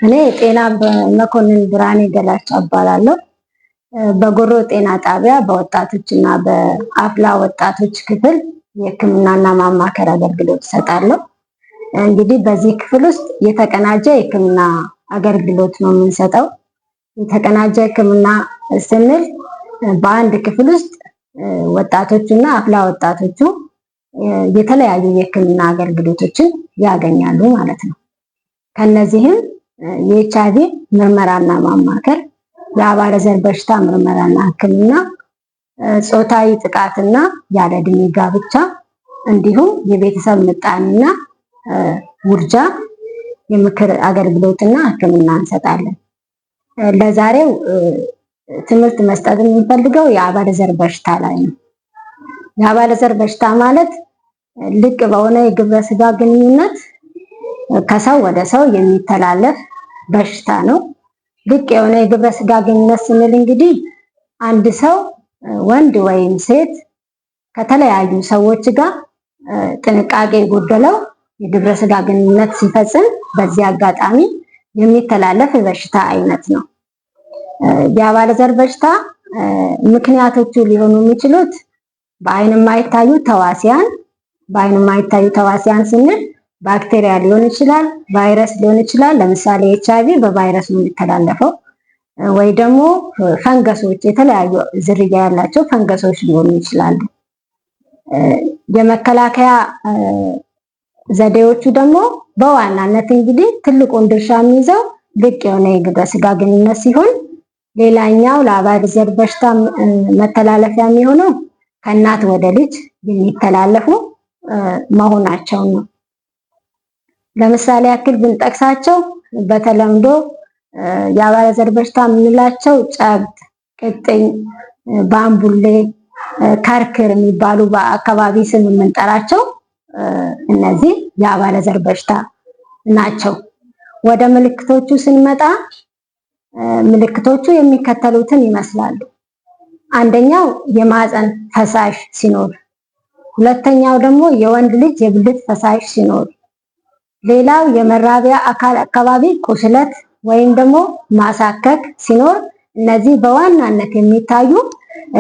እኔ ጤና መኮንን ብርሃኔ ገላቸው እባላለሁ። በጎሮ ጤና ጣቢያ በወጣቶች እና በአፍላ ወጣቶች ክፍል የሕክምናና ማማከር አገልግሎት እሰጣለሁ። እንግዲህ በዚህ ክፍል ውስጥ የተቀናጀ የሕክምና አገልግሎት ነው የምንሰጠው። የተቀናጀ ሕክምና ስንል በአንድ ክፍል ውስጥ ወጣቶቹ እና አፍላ ወጣቶቹ የተለያዩ የሕክምና አገልግሎቶችን ያገኛሉ ማለት ነው። ከነዚህም የኤች አይቪ ምርመራና ማማከር፣ የአባለዘር በሽታ ምርመራና ሕክምና፣ ጾታዊ ጥቃትና ያለ እድሜ ጋብቻ እንዲሁም የቤተሰብ ምጣኔና ውርጃ የምክር አገልግሎትና ሕክምና እንሰጣለን። ለዛሬው ትምህርት መስጠት የምንፈልገው የአባለዘር በሽታ ላይ ነው። የአባለዘር በሽታ ማለት ልቅ በሆነ የግብረ ስጋ ግንኙነት ከሰው ወደ ሰው የሚተላለፍ በሽታ ነው። ልቅ የሆነ የግብረ ስጋ ግንኙነት ስንል እንግዲህ አንድ ሰው ወንድ ወይም ሴት ከተለያዩ ሰዎች ጋር ጥንቃቄ የጎደለው የግብረ ስጋ ግንኙነት ሲፈጽም በዚህ አጋጣሚ የሚተላለፍ የበሽታ አይነት ነው። የአባለዘር በሽታ ምክንያቶቹ ሊሆኑ የሚችሉት በአይን የማይታዩ ተዋሲያን፣ በአይን የማይታዩ ተዋሲያን ስንል ባክቴሪያ ሊሆን ይችላል፣ ቫይረስ ሊሆን ይችላል። ለምሳሌ ኤች አይቪ በቫይረስ ነው የሚተላለፈው። ወይ ደግሞ ፈንገሶች፣ የተለያዩ ዝርያ ያላቸው ፈንገሶች ሊሆኑ ይችላሉ። የመከላከያ ዘዴዎቹ ደግሞ በዋናነት እንግዲህ ትልቁን ድርሻ የሚይዘው ልቅ የሆነ የግብረ ስጋ ግንኙነት ሲሆን፣ ሌላኛው ለአባለዘር በሽታ መተላለፊያ የሚሆነው ከእናት ወደ ልጅ የሚተላለፉ መሆናቸው ነው። ለምሳሌ ያክል ብንጠቅሳቸው በተለምዶ የአባለዘር በሽታ የምንላቸው ጨብጥ፣ ቅጥኝ፣ ባምቡሌ፣ ከርክር የሚባሉ በአካባቢ ስም የምንጠራቸው እነዚህ የአባለዘር በሽታ ናቸው። ወደ ምልክቶቹ ስንመጣ ምልክቶቹ የሚከተሉትን ይመስላሉ። አንደኛው የማህፀን ፈሳሽ ሲኖር፣ ሁለተኛው ደግሞ የወንድ ልጅ የብልት ፈሳሽ ሲኖር፣ ሌላው የመራቢያ አካል አካባቢ ቁስለት ወይም ደግሞ ማሳከክ ሲኖር፣ እነዚህ በዋናነት የሚታዩ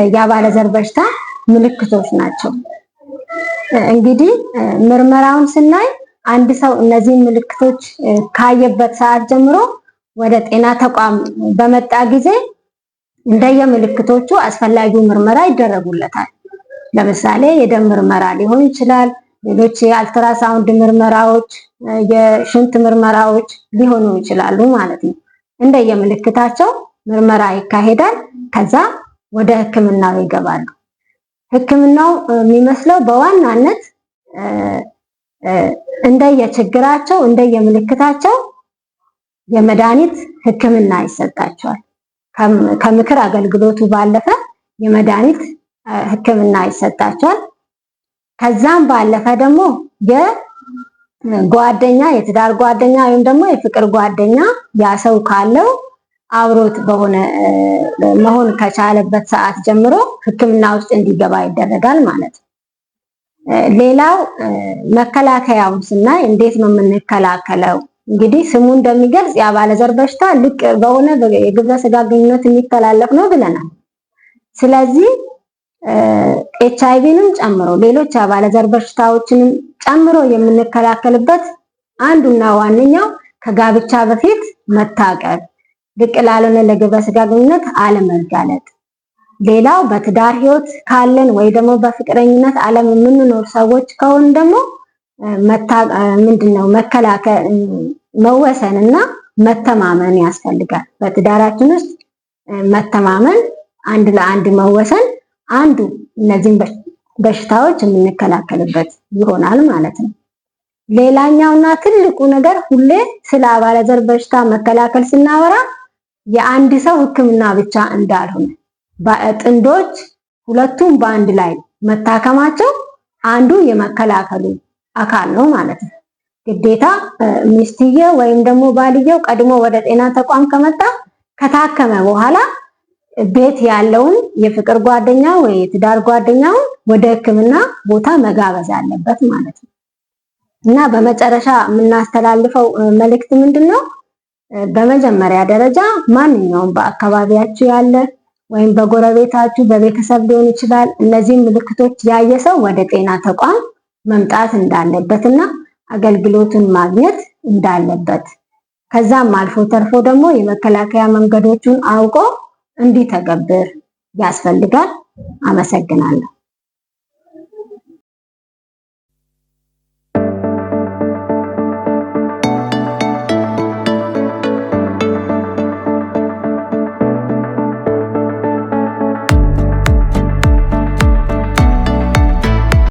የአባለዘር በሽታ ምልክቶች ናቸው። እንግዲህ ምርመራውን ስናይ አንድ ሰው እነዚህን ምልክቶች ካየበት ሰዓት ጀምሮ ወደ ጤና ተቋም በመጣ ጊዜ እንደየምልክቶቹ አስፈላጊው ምርመራ ይደረጉለታል። ለምሳሌ የደም ምርመራ ሊሆን ይችላል። ሌሎች የአልትራሳውንድ ምርመራዎች፣ የሽንት ምርመራዎች ሊሆኑ ይችላሉ ማለት ነው። እንደየምልክታቸው ምርመራ ይካሄዳል። ከዛ ወደ ሕክምናው ይገባሉ። ሕክምናው የሚመስለው በዋናነት እንደየችግራቸው እንደየምልክታቸው የመድኃኒት ሕክምና ይሰጣቸዋል። ከምክር አገልግሎቱ ባለፈ የመድኃኒት ሕክምና ይሰጣቸዋል። ከዛም ባለፈ ደግሞ የጓደኛ የትዳር ጓደኛ ወይም ደግሞ የፍቅር ጓደኛ ያ ሰው ካለው አብሮት በሆነ መሆን ከቻለበት ሰዓት ጀምሮ ሕክምና ውስጥ እንዲገባ ይደረጋል ማለት ነው። ሌላው መከላከያውን ስናይ እንዴት ነው የምንከላከለው? እንግዲህ ስሙ እንደሚገልጽ የአባለዘር በሽታ ልቅ በሆነ የግብረ ስጋ ግንኙነት የሚተላለፍ ነው ብለናል። ስለዚህ ኤች አይቪንም ጨምሮ ሌሎች የአባለዘር በሽታዎችንም ጨምሮ የምንከላከልበት አንዱና ዋነኛው ከጋብቻ በፊት መታቀብ፣ ልቅ ላልሆነ ለግብረ ስጋ ግንኙነት አለመጋለጥ። ሌላው በትዳር ህይወት ካለን ወይ ደግሞ በፍቅረኝነት ዓለም የምንኖር ሰዎች ከሆን ደግሞ ምንድነው መከላከል መወሰንና መተማመን ያስፈልጋል። በትዳራችን ውስጥ መተማመን፣ አንድ ለአንድ መወሰን አንዱ እነዚህን በሽታዎች የምንከላከልበት ይሆናል ማለት ነው። ሌላኛውና ትልቁ ነገር ሁሌ ስለ አባለዘር በሽታ መከላከል ስናወራ የአንድ ሰው ሕክምና ብቻ እንዳልሆነ ጥንዶች ሁለቱም በአንድ ላይ መታከማቸው አንዱ የመከላከሉ አካል ነው ማለት ነው። ግዴታ ሚስትየው ወይም ደግሞ ባልየው ቀድሞ ወደ ጤና ተቋም ከመጣ ከታከመ በኋላ ቤት ያለውን የፍቅር ጓደኛ ወይ የትዳር ጓደኛውን ወደ ሕክምና ቦታ መጋበዝ አለበት ማለት ነው። እና በመጨረሻ የምናስተላልፈው መልእክት ምንድን ነው? በመጀመሪያ ደረጃ ማንኛውም በአካባቢያችሁ ያለ ወይም በጎረቤታችሁ በቤተሰብ ሊሆን ይችላል፣ እነዚህን ምልክቶች ያየ ሰው ወደ ጤና ተቋም መምጣት እንዳለበትና አገልግሎቱን ማግኘት እንዳለበት፣ ከዛም አልፎ ተርፎ ደግሞ የመከላከያ መንገዶቹን አውቆ እንዲተገብር ያስፈልጋል። አመሰግናለሁ።